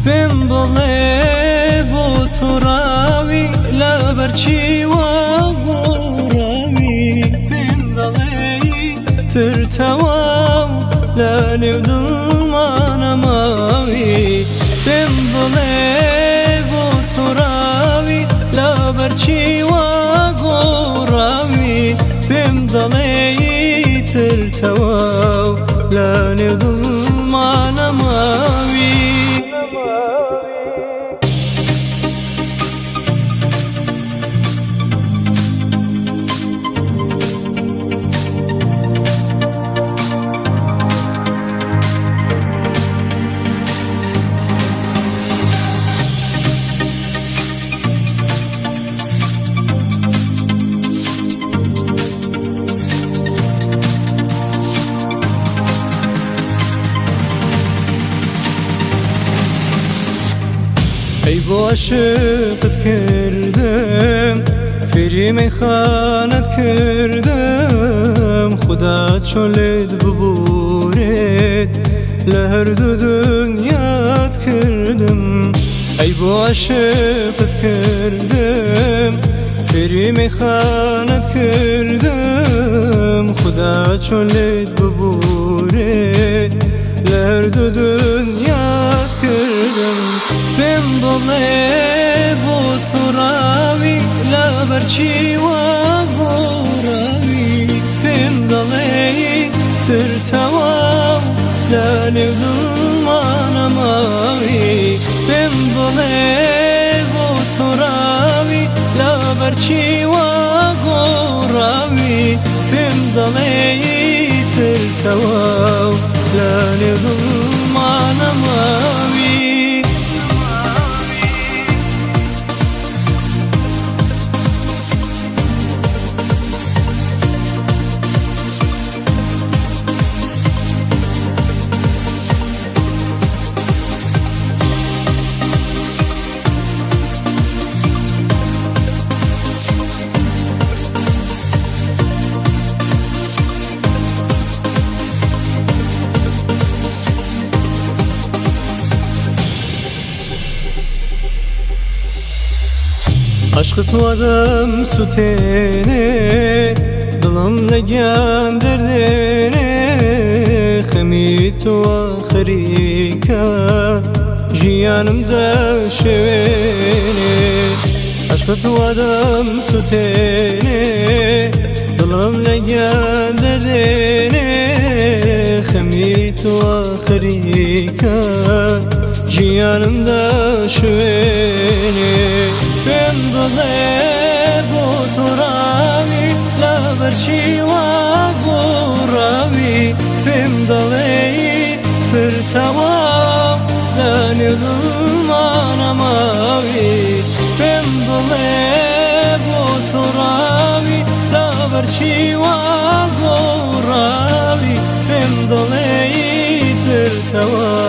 پێم بڵێ بۆ توڕاوی لەبەرچی وا گۆڕاوی؟ پێم دەڵێی تر تەواو لە نێو دڵمانە ماوی. پێم بڵێ بۆ توڕاوی لەبەرچی وا گۆڕاوی؟ پێم دەڵێی تر تەواو لە نێو دڵمانە ماوی. ئەی بۆ عشقت کردم، فێری مەیخانەت کردم، خودا چۆن لێت ببورێت لە هەردوو دنیات کردم. ئەی بۆ عشقت کردم، فێری مەیخانەت کردم، خودا چۆن لێت ببورێت لە هەردوو دنیات کردم. پێم بڵێ بۆ توڕاوی لەبەرچی وا گۆڕاوی؟ پێم دەڵێی تر تەواو لە نێو دڵمانە ماوی. پێم بڵێ بۆ توڕاوی لەبەرچی وا گۆڕاوی؟ پێم دەڵێی تر تەواو لە نێو دڵمانە ماوی. عشقت وادەم سوتێنێ، دڵم لە گیان دەردێنێ، خەمی تۆ خەریکە ژیانم دەشێوێنێ. عشقت وادەم سوتێنێ، دڵم لە گیان دەردێنێ، خەمی تۆ خەریکە ژیانم دەشوێنێ. پێم بڵێ بۆ توڕاوی لەبەرچی وا گۆڕاوی؟ پێم دەڵێی تر تەواو لە نێو دڵمانە ماوی. پێم بڵێ بۆ توڕاوی لەبەرچی وا گۆڕاوی؟ پێم دەڵێی تر تەواو.